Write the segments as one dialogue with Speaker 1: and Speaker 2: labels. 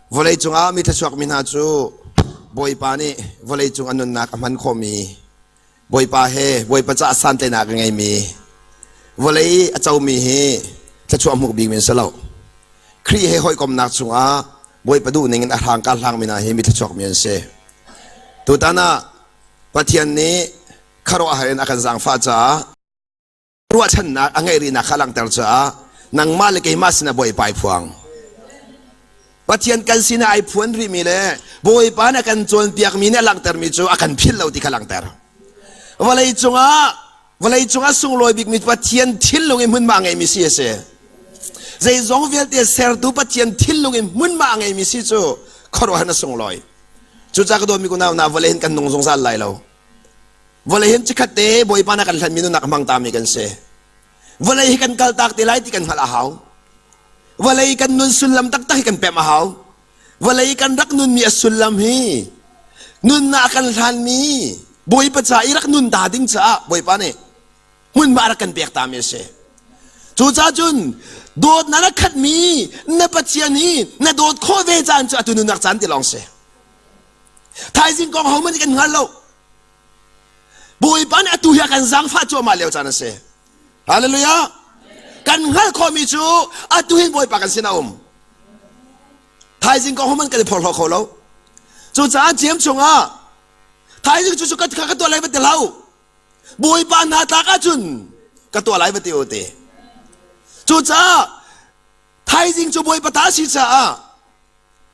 Speaker 1: Vawleicung ah mi thluachuakmi hna cu Bawipa nih vawleicung a nunnak a hman khawhmi, Bawipa he Bawipa caah santlaihnak a ngeimi, vawlei a comi hi thluachuah hmuh bikmi an si lo. Khrih he hawikomnak chungah Bawipa duhning in a hrang ka hlangmi hna hi mi thluachuakmi an si. Tutan ah Pathian nih khuaruahhar in a kan zaangfah caah ruahchannak a ngeih rihnak kha langhter caah nangmah le keimah sinah Bawipa ai phuang. Pathian kan sinah ai phuan rihmi le Bawipa nih a kan cawnpiakmi nih a langhtermi cu a kan philh lo ti kha langhter. Vawlei cungah vawlei cungah sunglawi bikmi Pathian thinlung i hmunhma a ngeimi si a si. Zeizong vialte sertu Pathian thinlung i hmunhma a ngeimi si cu khuaruahhar na sunglawi. Cucaah ka dawtmi kunau hna vawlei hin kan nung zungzal lai lo. Vawlei hin chikkhat te Bawipa na kan hlanmi nunnak hmang tami kan si. Vawlei hi kan kaltak te lai ti kan hngalh a hau. Vawlei kan nun sullam taktak hi kan pemh a hau. Vawlei kan rak nunmi a sullam hi nunnak kan hlanmi Bawipa ca i rak nun ta ding caah Bawipa nih hmunhma a rak kan pek tami a si. Cucaah cun dawtnak na khatmi na Pathian hi na dawt khawh ve caan cu atu nunnak caan ti lawng si. Thaizing kong hohmanh nih kan hngal lo. Bawipa nih atu hi a kan zaangfah cuahmah lio caan a si. Hallelujah! Kan hngalh khawhmi cu atu hin Bawipa kan sin a um. Thaizing kong hohmanh kan i phorhlaw kho lo. Cucaah jeim chungah thaizing cu ka ka tuah lai va ti hlah u. Bawipa hna tlak ahcun ka tuah lai va ti u ti. Cucaah thaizing cu Bawipa ta si caah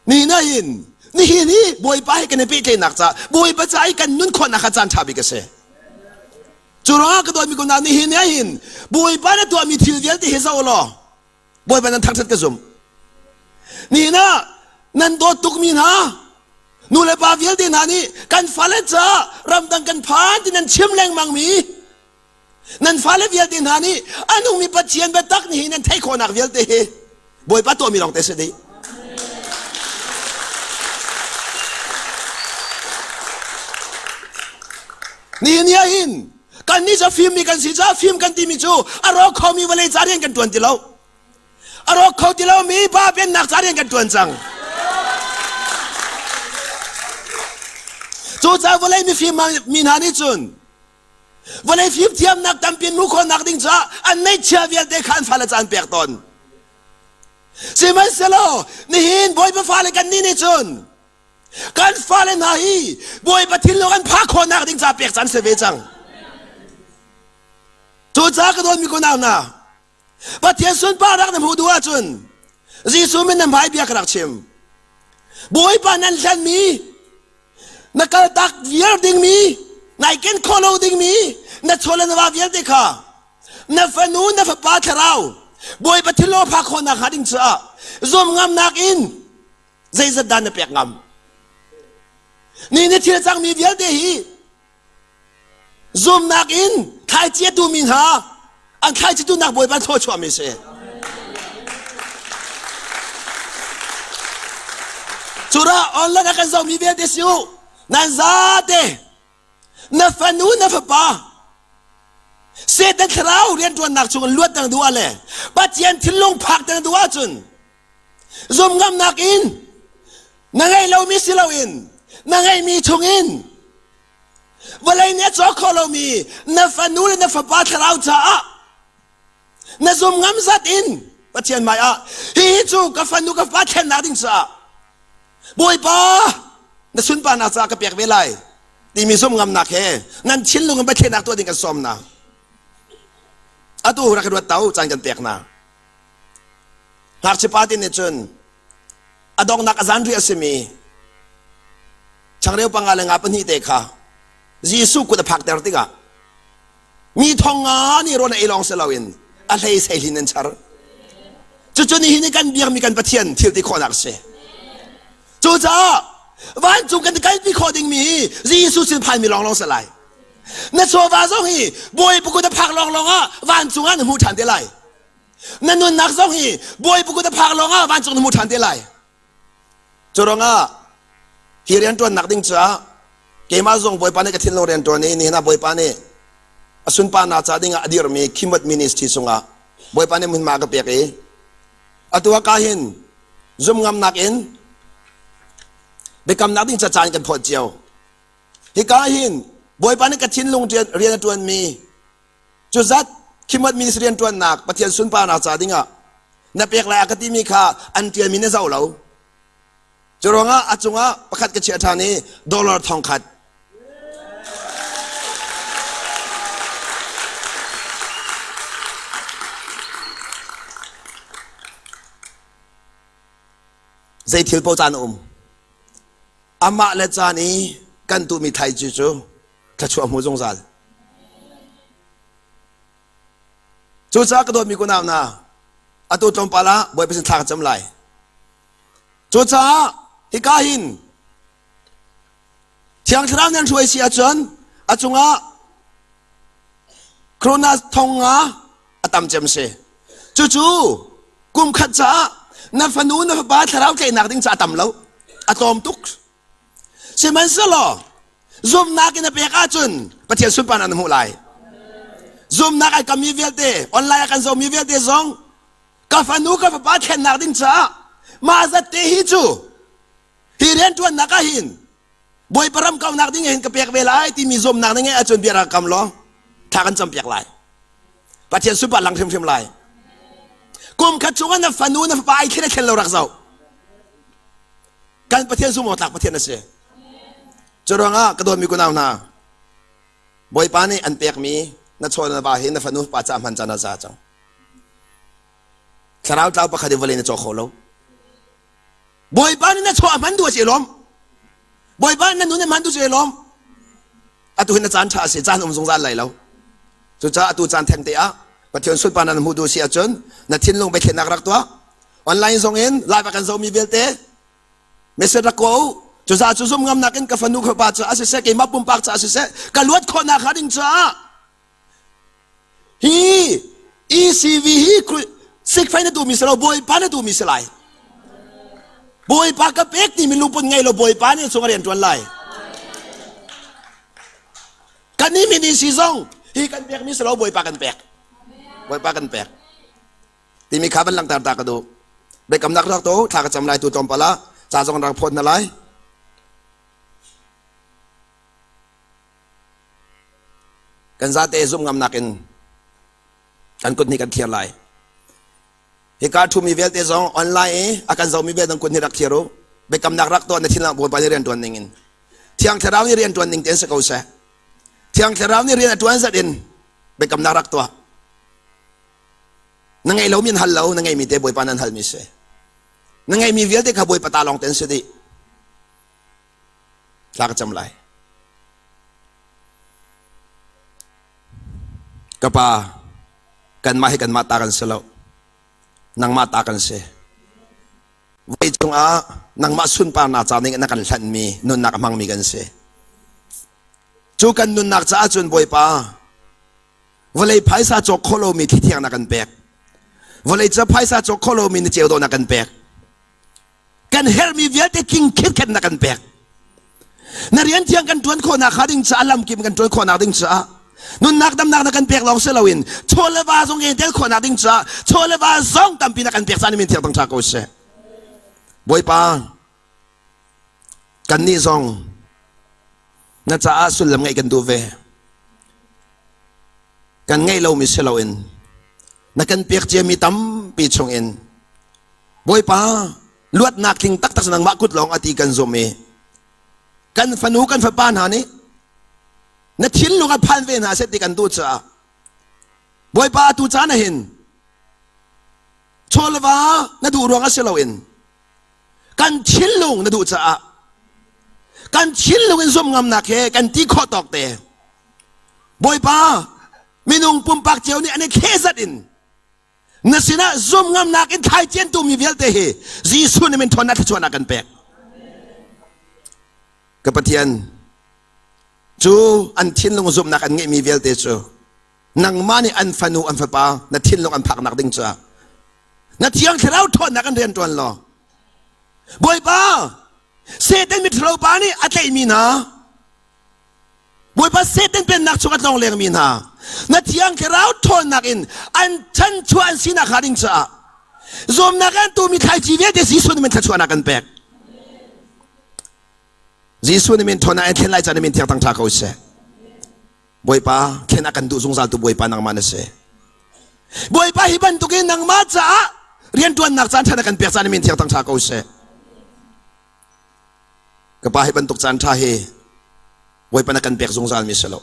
Speaker 1: Ni nain nihin hi Bawipa he kan i pehtlaihnak ca Bawipa ca i kan nun khawhnak kha caan ṭha bik a si. Cu ruangah ka dawtmi kunau nihin ni ahhin Bawipa na tuahmi thil vialte hi zoh law Bawipa nan thangṭhat ka zum. Nihin ah nan dawt tukmi hna nu le pa vialte hna nih kan fale caah ramdang kan phan ti nan chim lengmangmi Nan fale vialte hna nih a nungmi Pathian biatak nih hi nan theih khawhnak vialte hi Bawipa tuahmi lawng te si dih. Nihin ni ah hin kannih cu fimmi kan si caah fim kan timi cu a rawk khomi vawlei ca rian kan ṭuan ti lo. A rawk kho ti lomi pa pennak ca rian kan ṭuan cang. Cucaah vawlei mifim mi hna nih cun Vawlei fimthiamnak tampi an hmuh khawhnak ding caah an neihchia vialte kha an fale ca an pek tawn. Sihmanhsehlaw nihin Bawipa fale kannih nih cun kan fale hna hi Bawipa thinlung an phak khawhnak ding caah pek caan si ve cang. Cucaah ka dawtmi kunau hna, Pathian sunparnak na hmuh duh ahcun Jesuh min na hmai bia ka rak chim. Bawipa nan hlenmi na kaltak viar dingmi nai ken khawh lo dingmi na chaw le na va vialte kha na fanu na fapa thlarau bawipa thilo phak khawhnak hnga ding caah zum ngamnak in zeizat dah na pek ngam ni na thil cangmi vialte hi Zumnak in thlaici a tumi hna an thlaici tunak Bawipa thluachuahmi si. Cura online a kan zohmi vialte si u nan zate na fanu na fapa Satan thlarau rianṭuannak chung in luat na duh ah le Pathian thinlung phak na duh ahcun zum ngamnak in na ngeih lomi si loin na ngeihmi chungin Vawlei nih a cawk kho lomi na fanu le na fapa thlarau caah na zum ngam zat in Pathian hmai ah hihi cu ka fanu ka fapa thlennak ding caah Bawipa na sunparnak caah ka pek ve lai timi zum ngamnak he nan thinlung in Pathian tuah ding kan sawm na atu rak ruat tau caan kan pek na ngakchia pa te nih cun a donghnak a zanriah a simi changreu panga le nga pahnih te kha Jesuh kut a phakter tikah mi thong nga nih rawn a ei lawng si loin a hlei seihlin an char. Cucu nihin i kan biakmi kan Pathian thil ti khawhnak a si. Cucaah vancung kan kalpi khawh dingmi hi Jesuh sin phanmi lawnglawng si lai. Na chawva zong hi Bawipa kut a phak lawnglawng ah vancung ah na hmu ṭhan te lai. Na nunnak zong hi Bawipa kut a phak lawngah vancung na hmu ṭhan te lai. Cu ruangah hi rianṭuannak ding caah keimah zong Bawipa nih ka thinlung rianṭuan i nihin ah Bawipa nih a sunparnak ca dingah a dirmi Khimot Ministry chungah Bawipa nih hmunhma a ka pek i atu ah ka hin zumngamnak in Biakamnak ding ca caan kan phawt cio. Hika hin Bawipa nih ka thinlung rian a ṭuanmi cu zat khimot ministry rian ṭuannak Pathian sunparnak ca dingah na pek lai a ka timi kha an ṭialmi na zoh lo. Cu ruangah a cungah pakhat ka chiah ṭhan i dollar thong khat. Zei thil paoh caan a um. Amah le caan i kan tuhmi thlaici cu thluachuah hmu zungzal. Cucaah ka dawtmi kunau hna, atu tlawmpal ah Bawipa sin thla ka cam lai. Cucaah hika hin Thiang Thlarau nan hruai si ahcun a cungah Corona thong nga a tam cem si. Cucu kum khat caah na fanu na fapa thlarau tlaihnak ding caah a tam lo. A tlawm tuk. Sihmanhsehlaw zumhnak in a pek ahcun Pathian sunparnak na hmuh lai. Zumhnak ai kammi vialte, online a kan zohmi vialte zong ka fanu ka fapa thlennak ding caah mah zat te hi cu hi rianṭuannak ah hin Bawipa ram kaunak ding hin ka pek ve lai timi zuamnak na ngeih ahcun bia rak kam law thla kan campiak lai. Pathian sunpar lang hrimhrim lai. Kum khat chungah na fanu na fapa ai thlen a thlen lo rak zoh. Kan Pathian zumh awk tlak Pathian a si. Cu ruangah ka dawtmi kunau hna, Bawipa nih an pekmi na chaw na va hi na fanu fapa ca hman caan a za cang. Thlarau tlau pakhat i vawlei na caw kho lo. Bawipa nih na chaw a hman duh a si lawm. Bawipa nih na nun a hman duh si lawm. Atu hin na caan ṭha a si, caan um zungzal lai lo. Cucaah atu caan theng te ah Pathian sunparnak na hmuh duh si ahcun na thinlung biathlennak rak tuah. Online zong in live a kan zohmi vialte message rak kua u. Cucaah cu zum ngamnak in ka fanu ka fapa caah siseh, keimah pumpak caah siseh, ka luat khawhnak hnga ding caah Hi ECV hi sikfai na duhmi si lo Bawipa na duhmi si lai. Bawipa ka pek timi lungput ngei lo Bawipa nih chung a rian ṭuan lai. Kan nih min si zong hi kan pekmi si lo Bawipa kan pek. Bawipa kan pek. Timi kha van langhter ta ka duh. Biakamnak rak to thla ka cam lai tu tlawmpal ah ca zong rak phawt na lai. Kan zate zumh ngamnak in kan kut nih kan thlir lai. Hika ṭhumi vialte zong online i a kan zohmi vialte kut nih rak thlir u. Biakamnak rak tuah na thinlung Bawipa nih rian ṭuan ning in. Thiang Thlarau nih rian ṭuan ning tein si ko seh. Thiang Thlarau nih rian a ṭuan zat in biakamnak rak tuah. Na ngeih lomi an hal lo, na ngeihmi te Bawipa nan halmi si. Na ngeihmi vialte kha Bawipa ta lawng te an si dih. Thla ka cam lai. Ka pa, kanmah hi kanmah ta kan si lo. Nangmah ta kan si. Vawlei cungah nangmah sunparnak ca ning na kan hlanhmi nunnak a hmangmi kan si. Cu kan nunnak caah cun Bawipa, vawlei phaisa cawk khawh lomi thlithiang na kan pek. Vawlei ca phaisa cawk khawh lomi na ceu dawh na kan pek. Kan herhmi vialte tling khitkhet na kan pek. Na rian thiang kan ṭuan khawhnak hnga ding caah lamkim kan ṭuan khawhnak ding caah nunnak damnak na kan pek lawng si loin chaw le va zong i tel khawhnak ding caah chaw le va zong tampi na kan pek caan min thiang tang ṭha ko seh. Bawipa, kannih zong na caah sullam ngeih kan duh ve. Kan ngeih lomi si loin na kan pek ciami tampi chungin Bawipa, luatnak tling taktak cu nangmah kut lawng a ti kan zumh i kan fanu kan fapa hna nih na thinlung a phan ve hna seh ti kan duh caah Bawipa atu caan ah hin chawlva na duh ruang ah si loin kan thinlung na duh caah kan thinlung in zumh ngamnak he kan ti khawh tawk te Bawipa minung pumpak cio nih an i thleh in Na sinah zum ngamnak in thlai tu mi vialte hi Jesuh nih min ṭhawnnak thluachuahnak kan pek. Ka Pathian, cu an thinlung zumhnak an ngeihmi vialte cu nangmah nih an fanu an fapa na thinlung an phaknak ding caah na thiang thlarau ṭhawnnak an rian ṭuan law Bawipa Satan miṭhalo pa nih a tlaihmi hna Bawipa Satan pennak chung a tlawng lengmi hna na thiang thlarau ṭhawnnak in an chanchuah an sinak hnga ding caah zuamnak an tumi thlaici vialte Jesuh nih min thluachuahnak kan pek. Jesuh nih min ṭhawn ah thlen lai caan min thiang tang ṭha ko seh. Bawipa thlen a kan duh zungzal tu Bawipa nangmah na si. Bawipa hi bantukin nangmah caah rianṭuannak caan ṭha na kan pek caan min thiang tang ṭha ko seh. Ka pa hi bantuk caan ṭha hi Bawipa na kan pek zungzal mi si lo.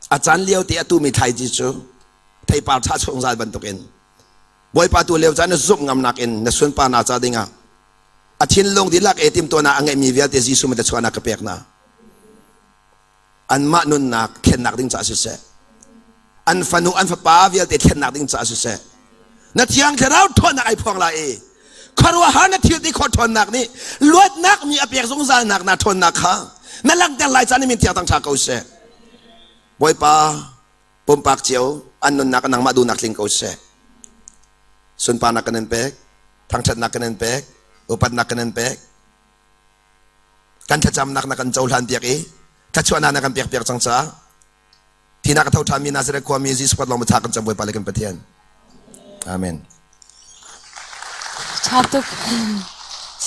Speaker 1: A caan lio te a tumi thlaici cu theipar ṭha zungzal bantukin Bawipa tu lio caan na zumh ngamnak in na sunparnak ca dingah a thinlung dihlak e timtuahnak a ngeihmi vialte Jesuh min chuahnak ka pek hna. Anmah nunnak thlennak ding caah siseh, an fanu an fapa vialte thlennak ding caah siseh, na thiang thlarau ṭhawnnak ai phuang lai i khuaruahhar na thil ti khawh ṭhawnnak nih luatnak mi a pek zungzalnak na ṭhawnnak kha na langhter lai caan min thiang tang ṭha ko seh. Bawipa pumpak cio an nunnak nangmah duhnak tling ko seh. Sunparnak kan in pek, thangṭhatnak kan in pek, upatnak kan in pek. Kan thlacamnak na kan cohlan piak i thluachuahnak na kan pek piak cang caah thinak a tho ṭhanmi Nazareth khuami Jesuh Christ lawng tha kan cam Bawipa le kan Pathian. Amen.
Speaker 2: Ṭha tuk.